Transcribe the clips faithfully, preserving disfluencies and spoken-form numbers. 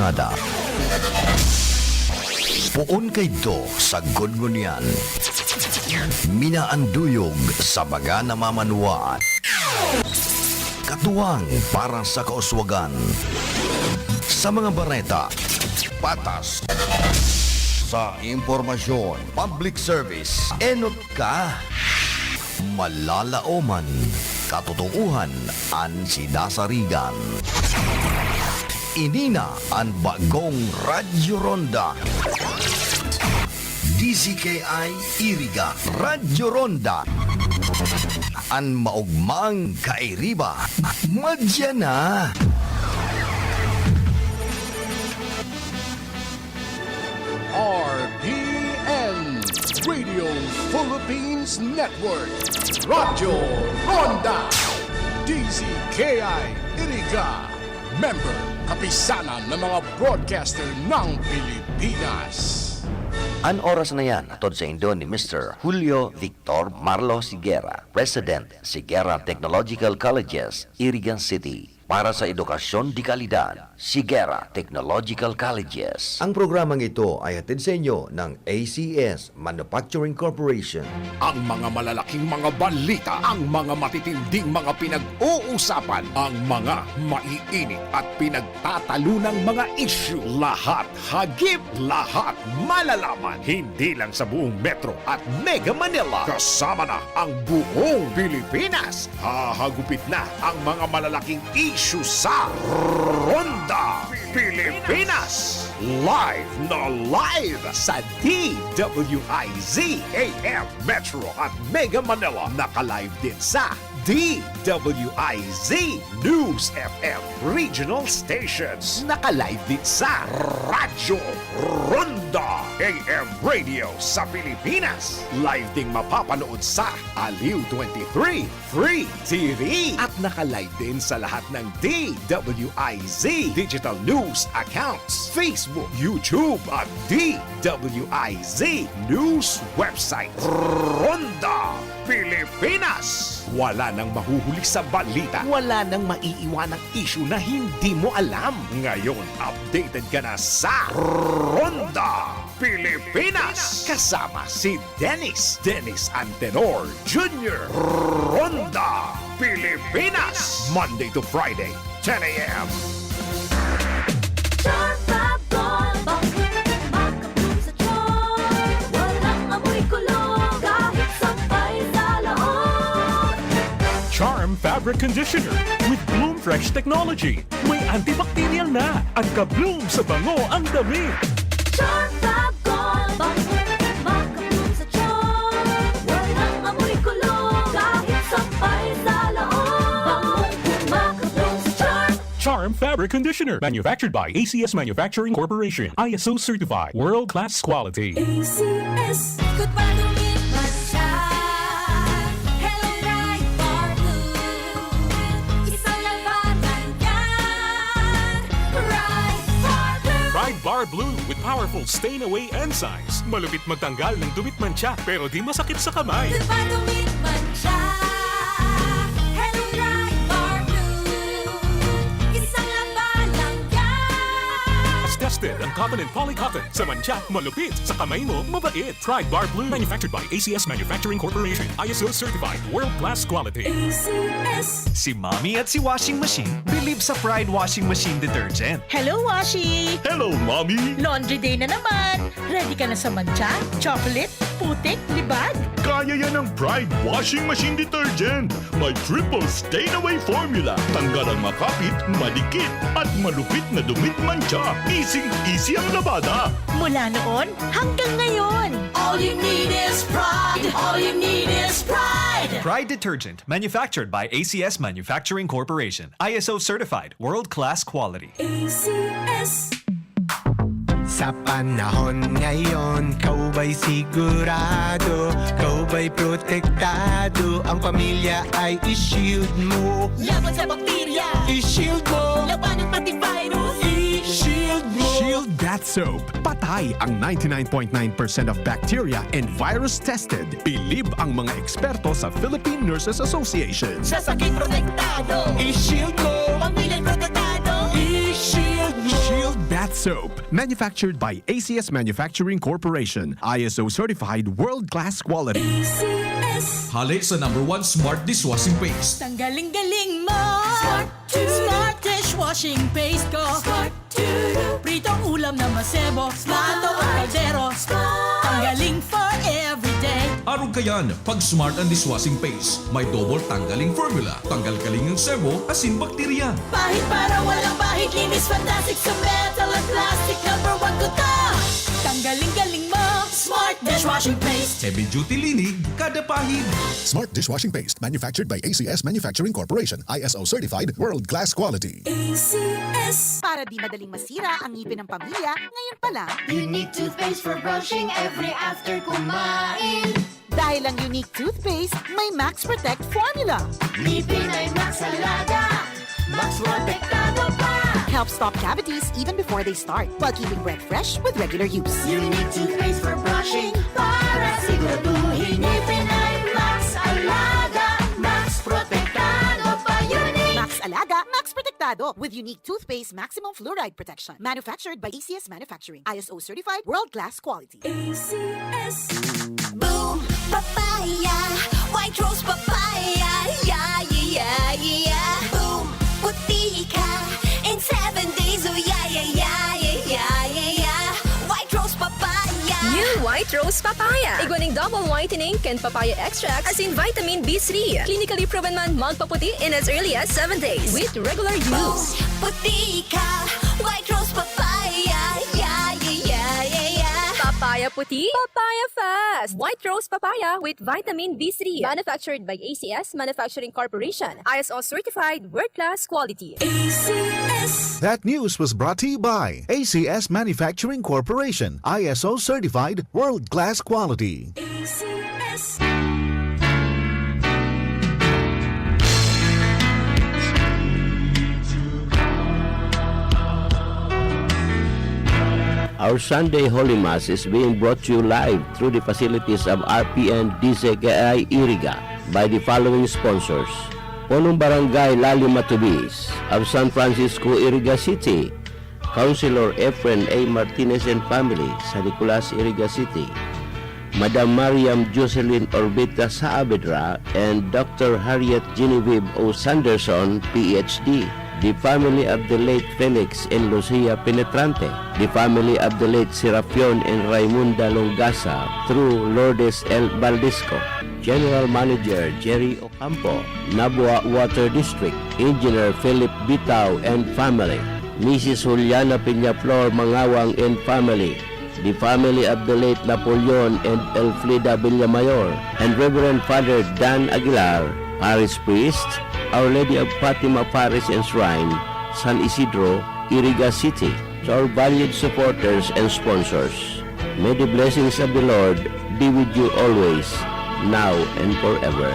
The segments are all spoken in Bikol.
Ada. Poon kaidto sagkod ngunyan. Minaanduyog sa mga namamanwaan. Katuwang para sa kauswagan. Sa mga bareta, patas. Sa impormasyon, public service, enot ka. Malalaoman, katotoohan an sinasarigan. Ini na an bagong Radyo Ronda. D Z K I Iriga, Radyo Ronda. An maogmang kairiba, madya na. R P N, Radio Philippines Network, Radyo Ronda, D Z K I Iriga, member, kapisanan ng mga broadcaster ng Pilipinas. An oras na yan, hatod saindo ni Mister Julio Victor Marlo Sigera, President, Sigera Technological Colleges, Iriga City. Para sa edukasyon de kalidad, Sigera Technological Colleges. Ang programang ito ay hatid sa inyo ng A C S Manufacturing Corporation. Ang mga malalaking mga balita, ang mga matitinding mga pinag-uusapan, ang mga maiinit at pinagtatalunang mga isyu, lahat hagip, lahat malalaman, hindi lang sa buong Metro at Mega Manila, kasama na ang buong Pilipinas. Hahagupit na ang mga malalaking isyu sa Ronda Pilipinas. Live na live sa D W I Z A M Metro at Mega Manila. Naka-live din sa D W I Z News F M Regional Stations. Naka-live din sa Radyo Ronda A M Radio sa Pilipinas. Live ding mapapanood sa Aliw twenty-three Free T V. At naka-live din sa lahat ng D W I Z digital news accounts, Facebook, YouTube, at D W I Z news website. Ronda Pilipinas! Wala nang mahuhuli sa balita. Wala nang maiiwanang isyu na hindi mo alam. Ngayon, updated ka na sa Ronda Pilipinas! Kasama si Dennis, Dennis Antenor Junior. Ronda Pilipinas! Monday to Friday, ten a.m. Charm Fab Gold, bang makabloom sa charm. Walang amoy kulo, kahit sampay sa loob. Charm Fabric Conditioner with Bloom Fresh Technology. May antibacterial na at ka-bloom sa bango ang damit. Charm Fab Gold, bang makabloom sa charm. Walang amoy kulo, kahit sampay sa loob. Bangong makabloom sa charm. Charm Fabric Conditioner, manufactured by A C S Manufacturing Corporation, I S O certified, world-class quality. A C S. Goodbye, dumit man siya. Hello, Pride Bar Blue. Isang labanan yan. Pride Bar Blue. Pride Bar Blue with powerful stain away enzymes. Malupit magtanggal ng dumit mantsa, pero di masakit sa kamay. Goodbye, dumit man siya. Hello, Pride Bar Blue. Isang labanan yan. Mas tested ang cotton and poly cotton. Sa mantsa, malupit. Sa kamay mo, mabait. Pride Bar Blue, manufactured by A C S Manufacturing Corporation, I S O certified, world-class quality. A C S. Si Mommy at si Washing Machine bilib sa Pride Washing Machine Detergent. Hello, Washi! Hello, Mommy! Laundry day na naman! Ready ka na sa mantsa, chocolate, putik, libag? Kaya yan ng Pride Washing Machine Detergent! May triple stain away formula. Tanggal ang makapit, madikit, at malupit na dumit mantsa. Easy-easy ang labada. Mula noon hanggang ngayon. All you need is Pride. All you need is Pride. Pride Detergent, manufactured by A C S Manufacturing Corporation. I S O certified, world-class quality. A C S. Sa panahon ngayon, ikaw ba'y sigurado, ikaw ba'y protektado, ang pamilya ay i-shield mo. Laban sa bakterya, i-shield mo. Labanan pati virus, i-shield mo. Shield Bath Soap. Patay ang ninety-nine point nine percent of bacteria and virus tested. Bilib ang mga eksperto sa Philippine Nurses Association. Sa sakit protektado, i-shield mo. Pamilya'y protektado, i-shield mo. Shield Bath Soap, manufactured by A C S Manufacturing Corporation, I S O certified world-class quality. A C S. Hale sa number one smart dishwashing paste. Tanggaling-galing mo. Smart to. Smart dishwashing paste ko. Smart to. Pritong ulam na masebo. Smart. Plato o kaldero. Smart. Tanggaling for everyday. Arog kayan, pag Smart ang dishwashing paste. May double tanggaling formula. Tanggal-galing ang sebo, asin bakterya. Pahid para walang bahid, linis fantastic sa metal at plastic. Number one ko to. Tanggaling-galing mo, Smart Dishwashing Paste. Heavy duty linig, kada pahid. Smart Dishwashing Paste, manufactured by A C S Manufacturing Corporation, I S O certified, world class quality. A C S. Para di madaling masira ang ngipin ng pamilya, ngayon pa lang. Unique toothpaste for brushing every after kumain. Dahil ang Unique Toothpaste may Max Protect Formula. Ngipin ay Max Alaga, Max Protektado pa. Help stop cavities even before they start, while keeping breath fresh with regular use. Unique Toothpaste for brushing para siguraduhin ngipin ay Max Alaga, Max Protektado pa. Unique. Max Alaga, Max Protektado with Unique Toothpaste Maximum Fluoride Protection. Manufactured by A C S Manufacturing. I S O certified, world-class quality. A C S. Boom Papaya, White Rose Papaya, yeah, yeah, yeah, yeah. Boom, puti ka in seven days, oh yeah, yeah, yeah, yeah, yeah, yeah, yeah. White Rose Papaya. New White Rose Papaya. Igwa nin double whitening kan papaya extract asin vitamin B three. Clinically proven man magpaputi in as early as seven days with regular use. Puti ka, White Rose Papaya, yeah, yeah, yeah, yeah, yeah. Papaya puti, papaya fast. White Rose Papaya with vitamin B three. Manufactured by A C S Manufacturing Corporation. I S O certified, world-class quality. A C S. That news was brought to you by A C S Manufacturing Corporation, I S O certified, world-class quality. A C S. Our Sunday Holy Mass is being brought to you live through the facilities of R P N D Z K I Iriga by the following sponsors: Punong Barangay Lali Matubis of San Francisco, Iriga City, Councilor Efren A Martinez and family sa Nicolas, Iriga City, Madam Mariam Jocelyn Orbita Saavedra and Doctor Harriet Genevieve O Sanderson, P H D, the family of the late Felix and Lucia Penetrante, the family of the late Serapion and Raimunda Longasa through Lourdes L Baldisco, General Manager Jerry Ocampo, Nabua Water District, Engineer Philip Bitao and family, Missus Juliana Peñaflor Mangawang and family, the family of the late Napoleon and Elfrida Villamayor, and Reverend Father Dan Aguilar, Parish Priest, Our Lady of Fatima Parish and Shrine, San Isidro, Iriga City. To our valued supporters and sponsors, may the blessings of the Lord be with you always, now and forever.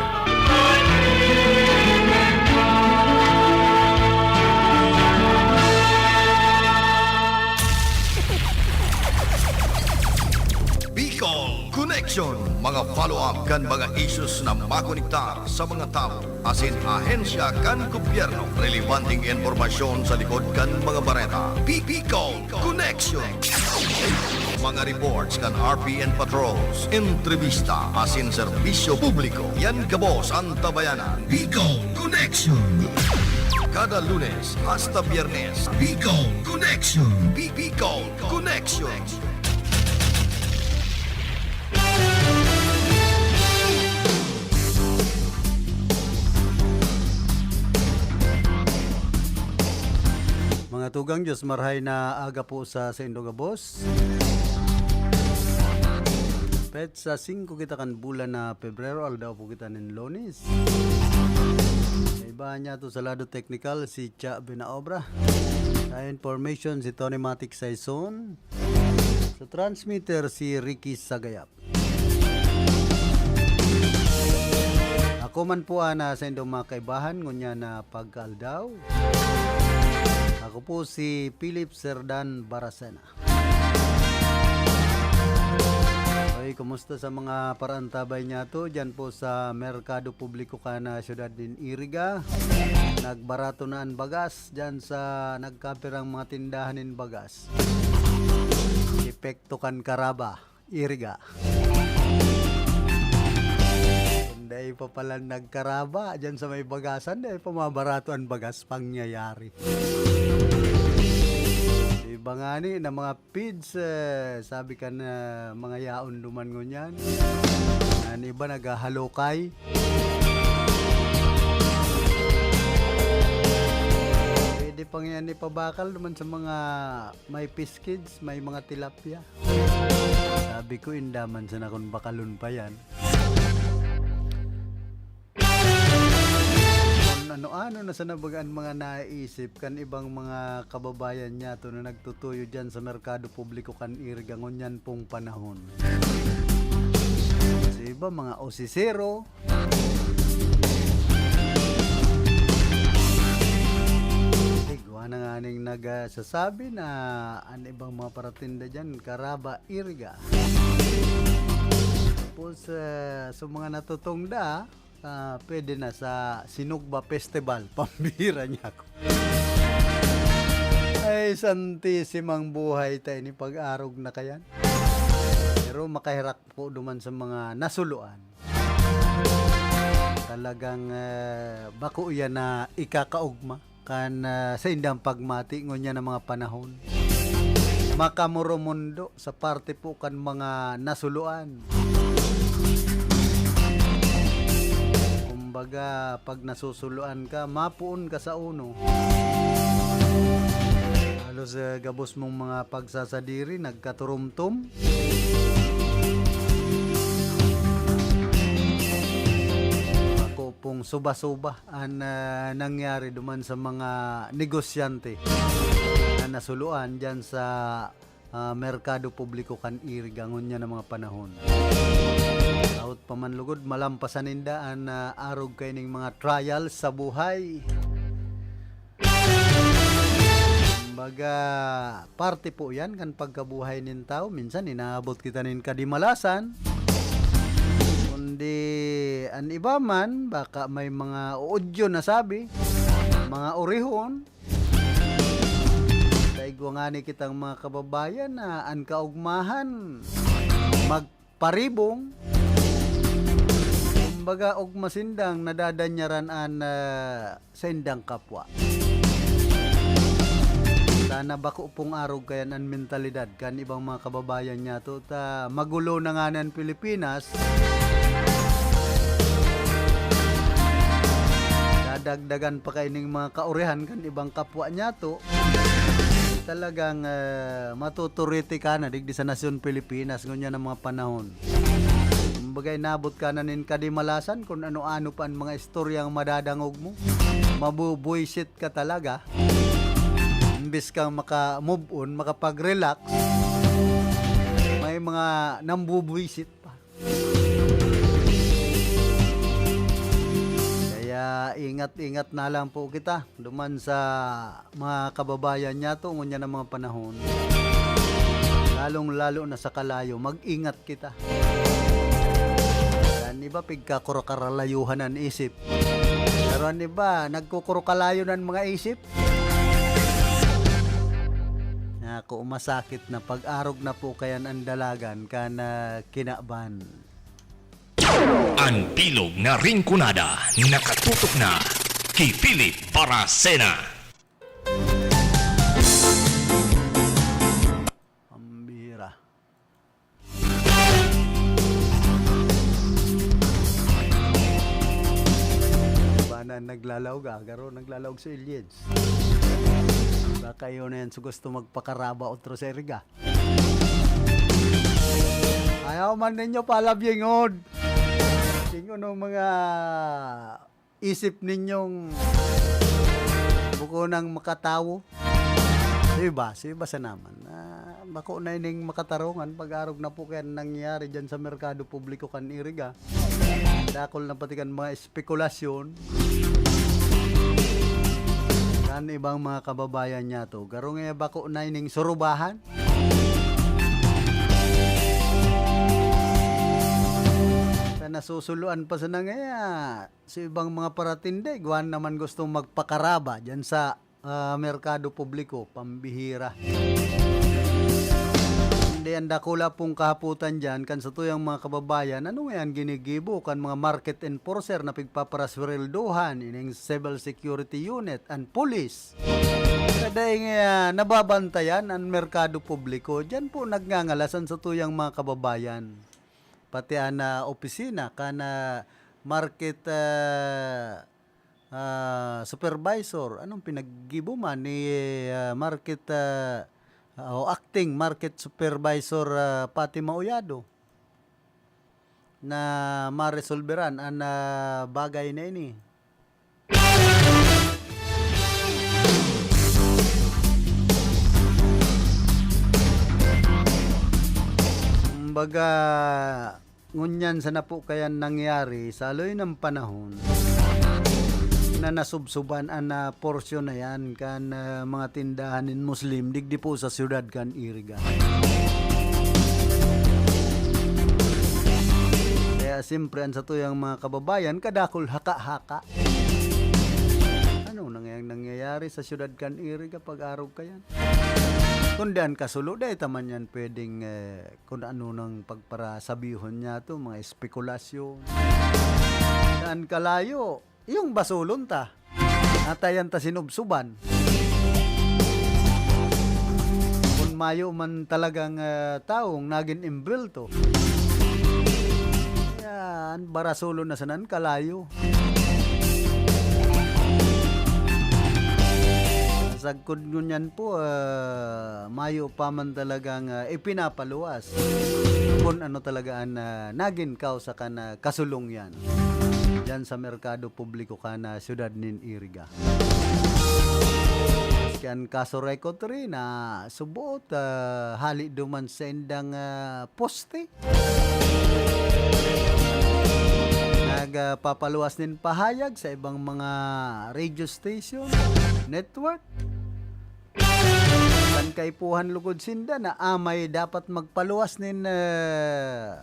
Bicol Connection, mga follow-up kan mga issues na makonektar sa mga tawo asin ahensya kan gobyerno. Relebanteng impormasyon sa likod kan mga bareta. Bicol Connection. Mga reports kan R P N patrols, entrevista asin serbisyo publiko. Yan gabos an tabayanan. Bicol Connection. Kada Lunes hasta Biyernes, Bicol Connection. Bi- Bicol Connection. Mga tugang, Diyos marhay na aga po sa saindo gabos. Petsa singko kita kan bulan na Pebrero, aldaw po kita nin Lunes. Kaibahan niya to sa lado teknikal, si Cha Binaobra. Sa information, si Tony Matic Saison. Sa transmitter, si Ricky Sagayap. Ako man po ang, ah, saindong mga kaibahan, ngunyan na pagkaaldaw. Ako po si Philip Serdan Baracena. Okay, kumusta sa mga paraantabay niyato dyan po sa Merkado Publiko kan, ah, siyudad nin Iriga? Nagbarato na an bagas dyan sa nagkapirang mga tindahan nin bagas. Epekto kan karaba, Iriga. Kung dai pa pala nagkaraba dyan sa may bagasan, dai pa mabarato an bagas, pangyayari. Iba ngani na mga feeds, eh, sabi kan, ah, mga yaon duman ngunyan. An iba naghahalokay. Pwede pa ngani ipabakal duman sa mga may fish cage, may mga tilapia. Sabi ko, inda man sana kun bakalon pa yan. Kun ano-ano na sana baga an mga naiisip kan ibang mga kababayan niyato na nagtutuyo diyan sa merkado publiko kan Iriga ngunyan pong panahon. Sa iba, mga osisero. Igwa na nganing nagsasabi na an ibang mga paratinda diyan, karaba, Iriga. Tapos, eh, sa mga natutungda, ah, pwede na sa Sinugba Festival, pambihira niya ako. Ay, santisimang buhay ta ini, pag-arog na kayan. Pero makaherak po duman sa mga nasuluan. Talagang, eh, bako iyan na ikakaogma kan, ah, saindang pagmati ngunyan na mga panahon. Makamoromondo sa parte po kan mga nasuluan. Kumbaga, pag nasusuluan ka, mapoon ka sa uno. Halos, eh, gabos mong mga pagsasadiri, nagkaturumtom. Bako pong suba-suba an, ah, nangyari duman sa mga negosyante na nasuluan diyan sa, ah, merkado publiko kan Iriga ngunyan na mga panahon. Daot pa man lugod, malampasan ninda an, ah, arog kaining mga trials sa buhay. Kumbaga, parte po yan kan pagkabuhay nin tawo. Minsan, inaabot kita nin kadimalasan. Kundi, an iba man, baka may mga oodyo na sabi, mga orihon. Sa igwa ngani kitang mga kababayan na an kaogmahan, mag- paribong. Kumbaga, ugma sindang nadadanyaran an, ah, saindang kapwa. Sana bako pong arog kayan an mentalidad kan ibang mga kababayan niyato ta magulo na ngani an Pilipinas. Dadagdagan pa kaining mga kaurihan kan ibang kapwa niyato. Talagang, ah, matuturiti ka na digdi sa nasyon Pilipinas ngunyan na mga panahon. Kumbaga, inabot ka na nin kadimalasan kun ano-ano pa an mga istoryang madadangog mo. Mabubuwisit ka talaga. Imbes kang maka-move on, makapag-relax, may mga nambubuwisit pa. Kaya ingat-ingat na lang po kita duman sa mga kababayan niyato ngunyan na mga panahon. Lalong-lalo na sa kalayo, mag-ingat kita. An iba, pigkakurukaralayuhan an isip. Pero an iba, nagkukurukalayo na an mga isip. Naku, masakit na pag-arog na po kayan an dalagan kan, ah, kinaban. An bilog na Rinconada nakatutok na ki Philip Baracena. Pambihira. Iba na naglalaog, ah, garo naglalaog sa Ilids. Baka yun na yan, so gusto magpakaraba otro sa Iriga. Ayaw man ninyo palabyingon. Sing ano mga isip ninyong buko nang makatawo. Sa iba, sa iba sa naman. Ah, bako na ining makatarongan pag-arog na po kaya nangyayari dyan sa merkado publiko kan Iriga. Dakol na pati kan mga espekulasyon kan ibang mga kababayan niyato. Garo nga bako na ining surubahan. Nasusuluan pa sana ngaya sa ibang mga paratindeg, igwa naman gustong magpakaraba diyan sa, ah, merkado publiko, pambihira. Hindi, ang dakula pong kahapotan diyan kan satuyang mga kababayan, ano ngaya an ginigibo kan mga market enforcer na pigpaparaswereldohan ining civil security unit, an pulis? Sa dai ngaya nababantayan an merkado publiko, diyan po nagngangalas an satuyang mga kababayan. Pati an, ah, opisina kan, ah, market, ah, ah, supervisor. Anong pinaggibo man ni, ah, market, ah, o acting market supervisor, ah, Fatima Oyado na maresolberan an, ah, bagay na ini? Kumbaga, ngunyan sana po kaya nangyari sa haloy na panahon na nasubsuban an, ah, porsyon na yan kan, ah, mga tindahan nin Muslim digdi po sa siyudad kan Iriga. Kaya siyempre, an satuyang mga kababayan, kadakul haka-haka. Ano na ngayang nangyayari sa siyudad kan Iriga pag-arog kayan? Kundi an kasulo, dai ta man yan pwedeng, eh, kun ano nang pagparasabihon niya to, mga espekulasyon. Saan kalayo? Iyong basulon ta. Atayan ta sinubsuban. Kun mayo man talagang, ah, tawong nagin imbwelto, kaya an barasulon na sanan kalayo. Sagkod ngunyan po, ah, mayo pa man talagang, ah, ipinapaluwas kun ano talaga an, ah, nagin kausa kan, ah, kasulong yan. Diyan sa merkado publiko kan, ah, siyudad nin Iriga. Maski an Casureco three na subot, ah, hali duman sa indang, ah, poste. Nagpapaluwas nin pahayag sa ibang mga radio station, network. Kan kaipuhan lugod sinda na amay dapat magpaluwas nin, eh,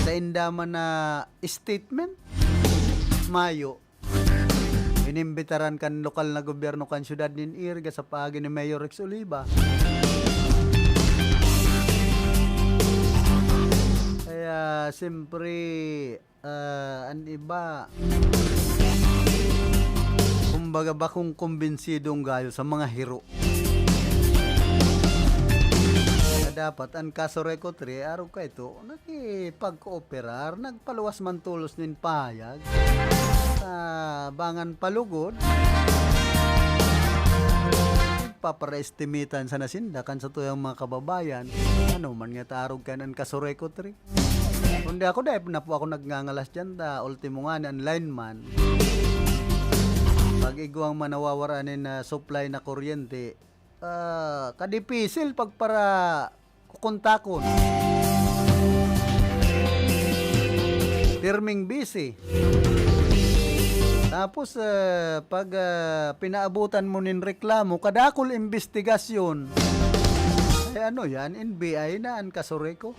sainda man na statement. Mayo. Inimbitaran kan lokal na gobyerno kan siyudad nin Iriga sa paagi ni Mayor Rex Oliva. Kaya, siyempre, ah, an iba, kumbaga, bakong kumbinsidong gayo sa mga hiro. Na dapat an Casureco three, arog kaito, nakipagkooperar, nagpaluwas man tolos nin pahayag. Sa bangan palugod, nagpaparaestimitan sana sinda kan satuyang mga kababayan. Ano man nga ta arog kan an Casureco three? Kundi ako, dai na po ako nagngangalas diyan, ta ultimo nga an lineman, pag igwang man nawawaran nin, ah, supply na kuryente, ah, kadipisil pagpara kukontakon. Pirming busy. Tapos, ah, pag, ah, pinaabutan mo nin reklamo, kadakul imbestigasyon. Ay, ano yan? N B I na an Casureco.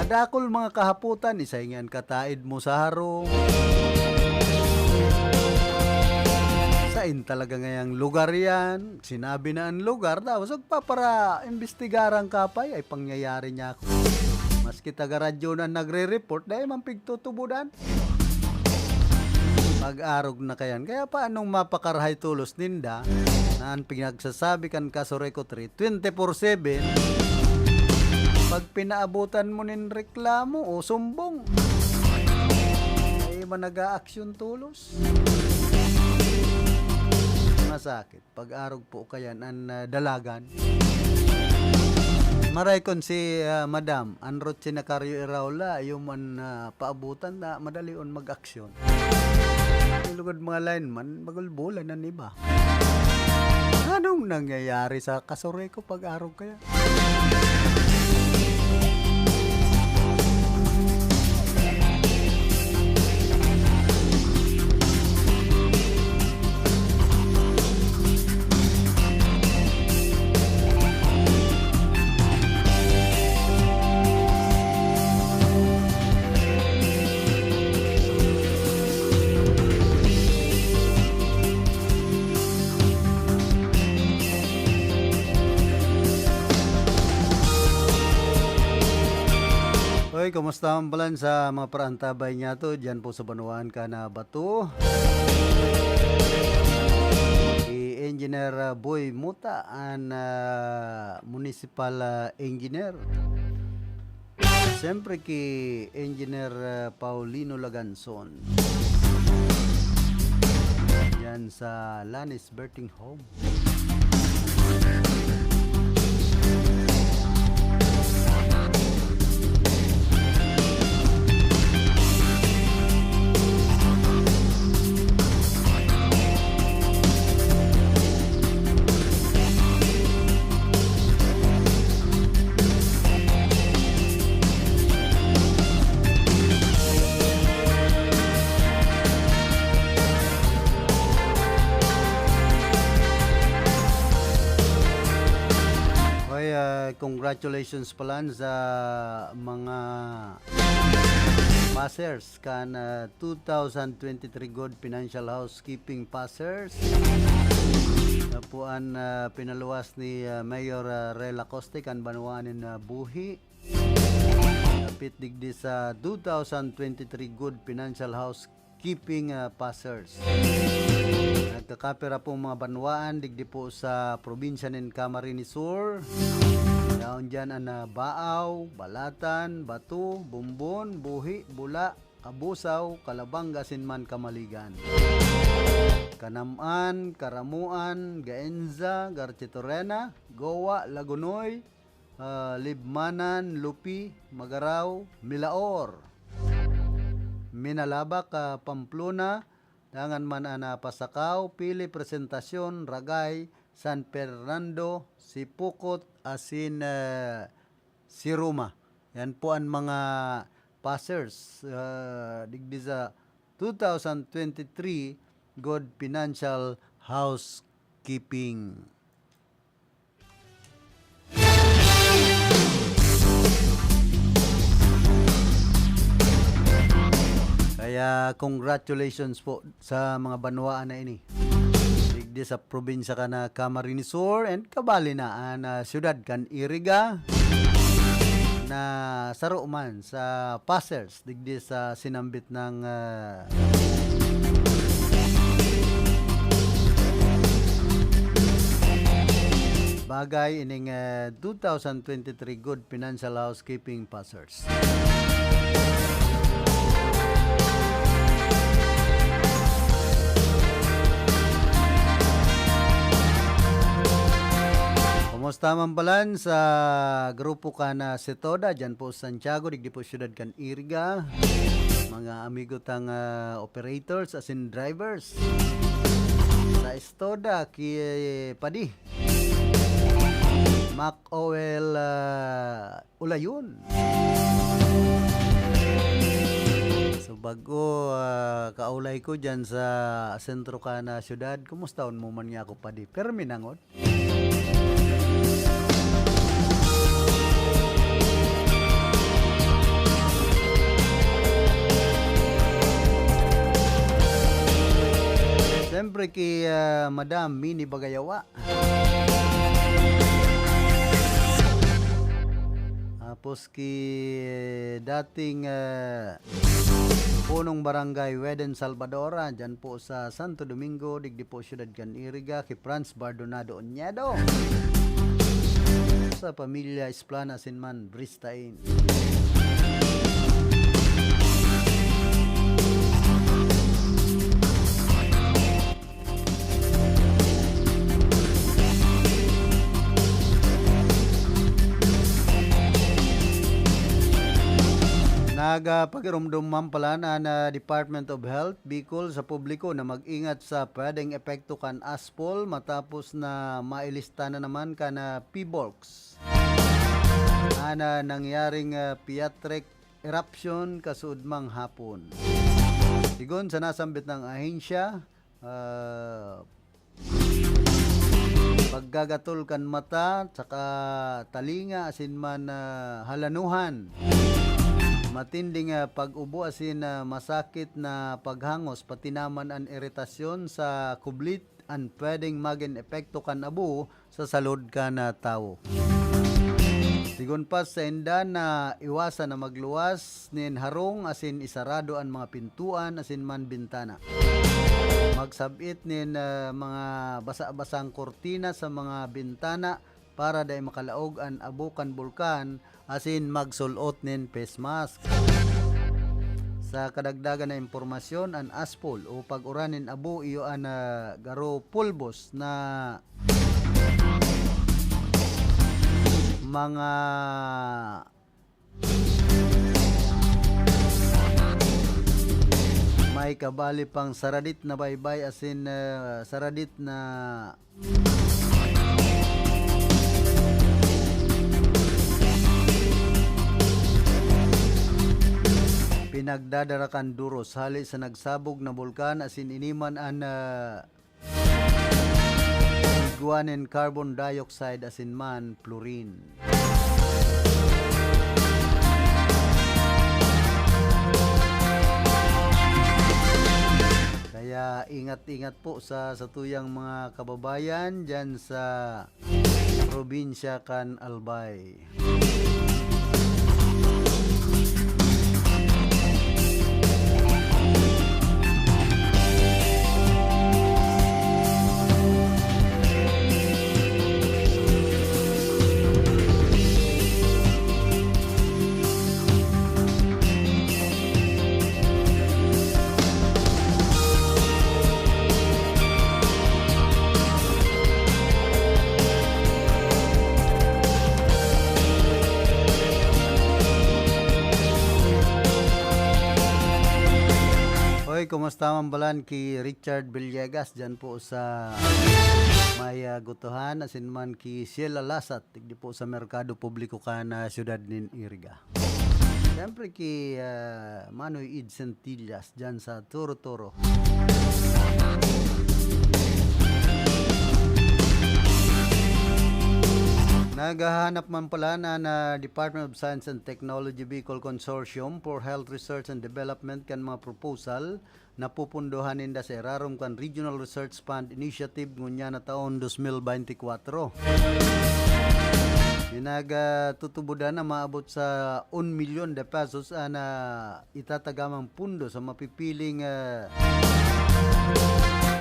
Kadakul mga kahapotan, isay ngan kataid mo sa harong. Sain talaga ngayang lugar yan? Sinabi na an lugar, tapos nagpapara-imbestigaran ka pa, ay pangyayari niya ako. Maski taga radyo na nagre-report, dai man pigtutubodan. Mag-arog na kayan. Kaya paanong mapakarahay tolos ninda na an pinagsasabi kan Casureco three, twenty-four seven, pag pinaabutan mo nin reklamo o sumbong, ay man nag-aaksyon tolos? Masakit. Pag-arog po kayan an, ah, dalagan. Maray kon si, ah, Madam, an Ruth Sinacario Iraola, iyo man, ah, paabutan na madalion mag-aksyon. Lugod mga lineman, magulbulan an iba. Anong nangyayari sa Casureco pag-arog kaya? Kumusta man palan sa mga paraantabay niyato diyan po sa banwaan kan, ah, Bato? Si Engineer, ah, Boy Muta, an, ah, municipal, ah, engineer. Siyempre ki Engineer, ah, Paulino Laganzon. Diyan sa Lanis Birthing Home. Hoy, ah, congratulations palan sa mga passers kan, ah, two thousand twenty-three Good Financial Housekeeping Passers. Tapuan, ah, pinaluwas ni, ah, Mayor, ah, Rel Acoste kan banwaan nin, ah, Buhi. Dapit digdi sa two thousand twenty-three Good Financial Housekeeping, ah, Passers. Nagkakapira pong mga banwaan digdi po sa probinsya nin Camarines Sur. Yaon diyan an, ah, Baao, Balatan, Bato, Bombon, Buhi, Bula, Cabusao, Calabanga asin man Camaligan. Canam-an, Caramoan, Gaenza, Garchitorena, Goa, Lagonoy, ah, Libmanan, Lupi, Magarao, Milaor, Minalabac, ah, Pamplona, dangan man an, ah, Pasacao, Pili, Presentacion, Ragay, San Fernando, Sipocot, asin, ah, Siruma. Yan po an mga passers, ah, digdi sa two thousand twenty-three Good Financial Housekeeping. Kaya congratulations po sa mga banwaan na ini. Digdi sa probinsya kan Camarines Sur and kabali na an, ah, siyudad kan Iriga na saro man sa passers digdi sa sinambit na, ah, bagay ining, ah, two thousand twenty-three Good Financial Housekeeping Passers. Kumusta man palan sa grupo kan Setoda, dyan po sa Santiago, digdi po siyudad kan Iriga, mga amigo tang, ah, operators asin drivers. Sa Setoda, ki Padi. Mac Owel, ah, Ulayon. So, bago, ah, kaulay ko dyan sa sentro kan siyudad, kumustahon mo man niya ako, Padi? Permi nangod. Siyempre, ki, ah, Madam Mini Bagayawa. Tapos ki dating, eh, punong barangay Weden Salvador, ah, dyan po sa Santo Domingo, digdi po siyudad kan Iriga, ki Franz Bardonado Oñedo. Sa pamilya Esplana asin man Bristain. Nagpagiromdom man palan an, ah, Department of Health Bicol sa publiko na mag-ingat sa pwedeng epekto kan aspol matapos na mailista na naman kan, ah, PHIVOLCS an, ah, nangyaring, ah, pediatric eruption kasuodmang hapon. Sigon sa nasambit na ahensya, ah, paggagatol kan mata, saka talinga asin man, ah, halanuhan. Matinding, ah, pag-ubo asin, ah, masakit na paghangos, pati naman an iritasyon sa kublit an pwedeng magin epekto kan abo sa salud kan, ah, tawo. Sigon pa sainda na iwasan na magluwas nin harong asin isarado an mga pintuan asin man bintana. Magsab-it nin, ah, mga basa-basang kurtina sa mga bintana para dai makalaog an abo kan bulkan asin magsul-ot nin face mask. Sa kadagdagan na impormasyon, an aspol o pag-uran nin abo iyo an, ah, garo pulbos na mga may kabali pang saradit na baybay asin, ah, saradit na pinagdadara kan duros hali sa nagsabog na bulkan asin ini man an, ah, igwa nin carbon dioxide asin man fluorine. Kaya ingat-ingat po sa satuyang mga kababayan diyan sa probinsya kan Albay. Hoy, kumusta man balan ki Richard Villegas dyan po sa may, ah, Gotohan, asin man ki Sheila Lasat, digdi po sa Merkado Publiko kan, ah, siyudad nin Iriga. Siyempre ki, ah, Manoy Id Centillas dyan sa Turo-Turo. Naghahanap man pala na, na Department of Science and Technology Bicol Consortium for Health Research and Development kan mga proposal na pupundohan ninda sa irarom kan Regional Research Fund Initiative ngunyan na taon dos mil beintikwatro. Pinagtutubodan na maabot sa un milyon de pesos an, ah, itatagamang pundo sa mapipiling, ah,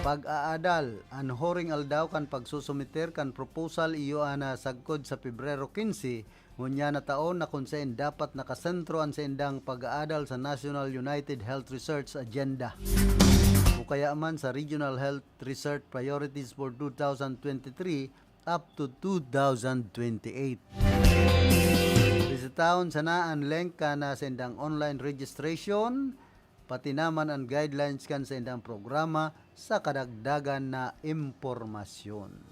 pag-aadal. An huring aldaw kan pagsusumiter kan proposal iyo an, ah, sagkod sa Pebrero quince, ngunyan na taon na kun saen dapat nakasentro an saindang pag-aadal sa National United Health Research Agenda o kaya man sa Regional Health Research Priorities for two thousand twenty-three up to two thousand twenty-eight. Bisitahon sana an link kan saindang online registration, pati naman an guidelines kan saindang programa sa kadagdagan na impormasyon.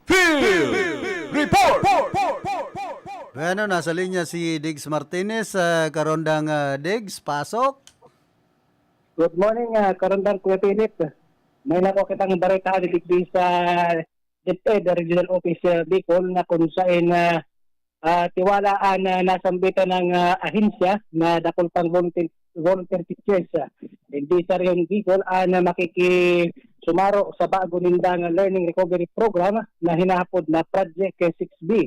Field Report! Bueno, nasa linya si Diggs Martinez. Ah, Karondang, ah, Diggs, pasok. Good morning, ah, Karondang Kuya Philip. May nako kitang bareta digdi sa DepEd Regional Office, ah, Bicol, na kung saen, ah, ah, tiwala an, ah, nasambitan ng, ah, ahensya na dakul pang volunteer, volunteer teachers, ah, digdi sa Region Bicol, an, ah, makikisumaro sa bago nindang learning recovery program na hinahapod na Project six B.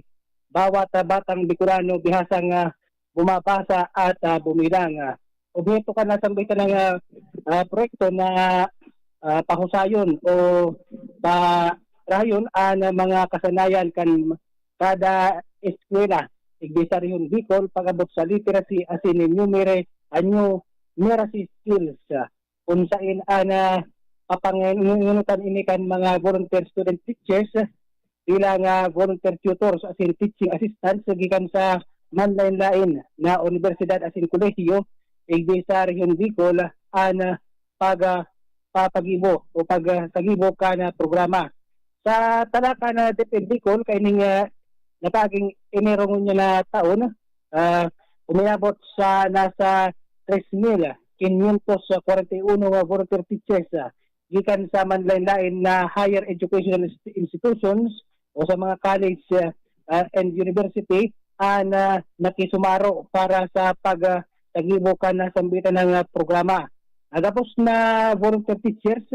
Bawat, ah, batang Bicolano bihasang, ah, bumabasa at, ah, bumilang, ah. Obheto kan nasambitan ng, ah, ah, proyekto na, ah, pahusayon o parayon an mga kasanayan kan kada eskwela, igdi sa Region Bicol, pag-abot sa literacy asin numere-, ah, numeracy skills, ah. Kung saen an, ah, papanginutan ini kan mga volunteer student teachers, bilang, ah, volunteer tutors asin teaching assistants gikan sa manlaen-laen na unibersidad asin kolehiyo, igdi sa Region Bicol, an, ah, pag, ah, papagibo o pag, ah, sagibo kan, ah, programa. Sa tala kan DepEd Bicol, kaining, ah, nakaaging Enero ngunyan na taon, ah, umiabot sa nasa tres mil quinientos kwarenta y uno nga volunteer teachers, ah, gikan sa manlaen-laen na higher educational inst-, institutions o sa mga college, ah, ah, and university, an, ah, nakisumaro para sa pag, ah, tagibo kan nasambitan na programa. Ang gabos na volunteer teachers,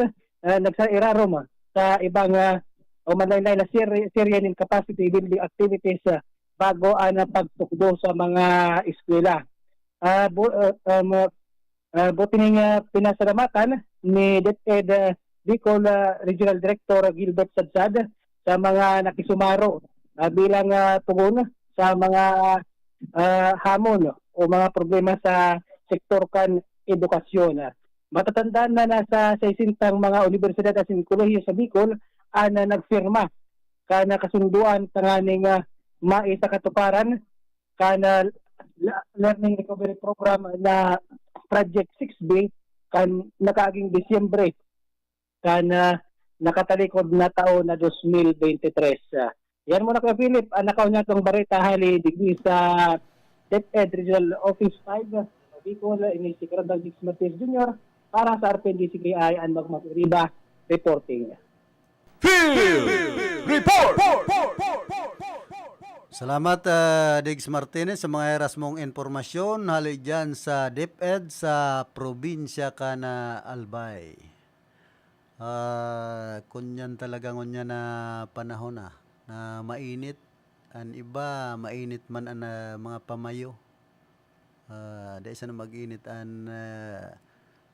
ah, nagsairarom sa ibang, ah, o manlaynay na seri-, serye nin capacity building activities, ah, bago an pagtukdo sa mga eskwela. Ah, bu-, ah, um, ah, buti ning, ah, pinasalamatan ni DepEd, ah, Bicol, ah, Regional Director Gilbert Sadsad sa mga nakisumaro, ah, bilang, ah, tugon sa mga, ah, hamon o mga problema sa sektor kan edukasyon. Matatandaan na nasa sesenta mga unibersidad asin kolehiyo sa Bicol an, ah, nagpirma kan kasundoan tanganing, ah, maisakatuparan kan, ah, la-, Learning Recovery Program na Project six B kan nakaaging Disyembre kan, ah, nakatalikod na taon na dos mil bente tres. Ah, yan muna, Kuya Philip, ang nakaw niya itong bareta hali digdi sa DepEd Regional Office five, Bicol, ini si Karandang Dix Martinez Junior para sa R P N D C K I, ang Magmag Uriba reporting. Field Report! Salamat, ah, Diggs Martinez, sa mga heras mong impormasyon hali dyan sa DepEd sa probinsya kan Albay. Ah, kunyan talaga ngunyan na panahon na, na mainit. An iba, mainit man an, ah, mga pamayo. Ah, dai sana mag-init an, ah,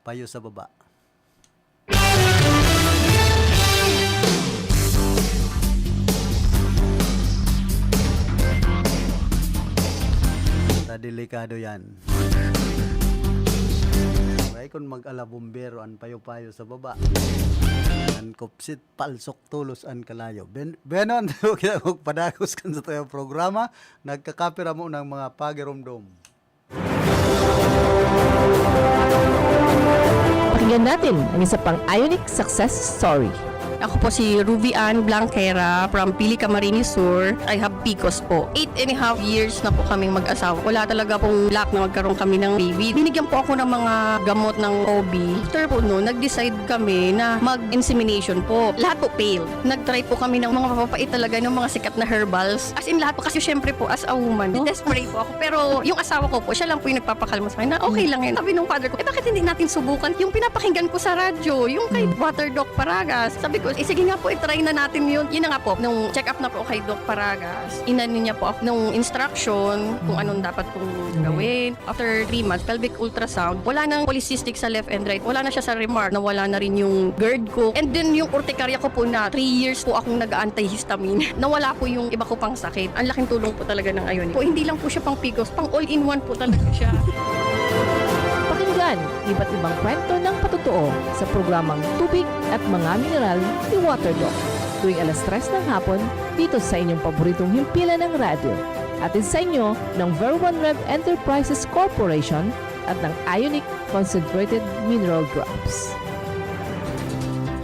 payo sa baba. Ta delikado yan. Ay, kung mag-ala bombero, an payo-payo sa baba. An kupsit, palsok tolos an kalayo. Ben-, benon, kita magpadagos kan sa tayo programa. Nagkakapira mo ng mga pagiromdom. Pakinggan natin ang isa pang Ionic success story. Ako po si Ruby Ann Blanquera from Pili, Camarines Sur. I have PCOS po. Eight and a half years na po kaming mag-asawa. Wala talaga pong luck na magkaroon kami ng baby. Binigyan po ako ng mga gamot ng O B. After po no, nag-decide kami na mag-insemination po. Lahat po fail. Nag-try po kami ng mga mapapait talaga, ng mga sikat na herbals. As in, lahat po. Kasi syempre po, as a woman, desperate po ako. Pero yung asawa ko po, siya lang po yung nagpapakalma sa akin na okay lang yan. Sabi nung father ko, "Eh, bakit hindi natin subukan yung pinapakinggan ko sa radyo, yung kay Water Doc Paragas?" Sabi ko, "Eh, sige nga po, i-try na natin yun." Yun na nga po, nung check up na po kay Doc Paragas, inano niya po ako nung instruction kung anong dapat kong gawin. After three months, pelvic ultrasound, wala nang polycystic sa left and right. Wala na siya sa remark. Nawala na rin yung GERD ko. And then yung urticaria ko po na three years po akong nag-antihistamine. Nawala po yung iba ko pang sakit. Ang laking tulong po talaga ng Ionic. Po, hindi lang po siya pang PCOS, pang all-in-one po talaga siya. Pakinggan iba't ibang kwento ng patotoo sa programang Tubig at Mga Mineral ni Water Doc. Tuwing alas tres ng hapon, dito sa inyong paboritong himpilan ng radyo. Hatid sa inyo ng Ver One Rev Enterprises Corporation at ng Ionic Concentrated Mineral Drops.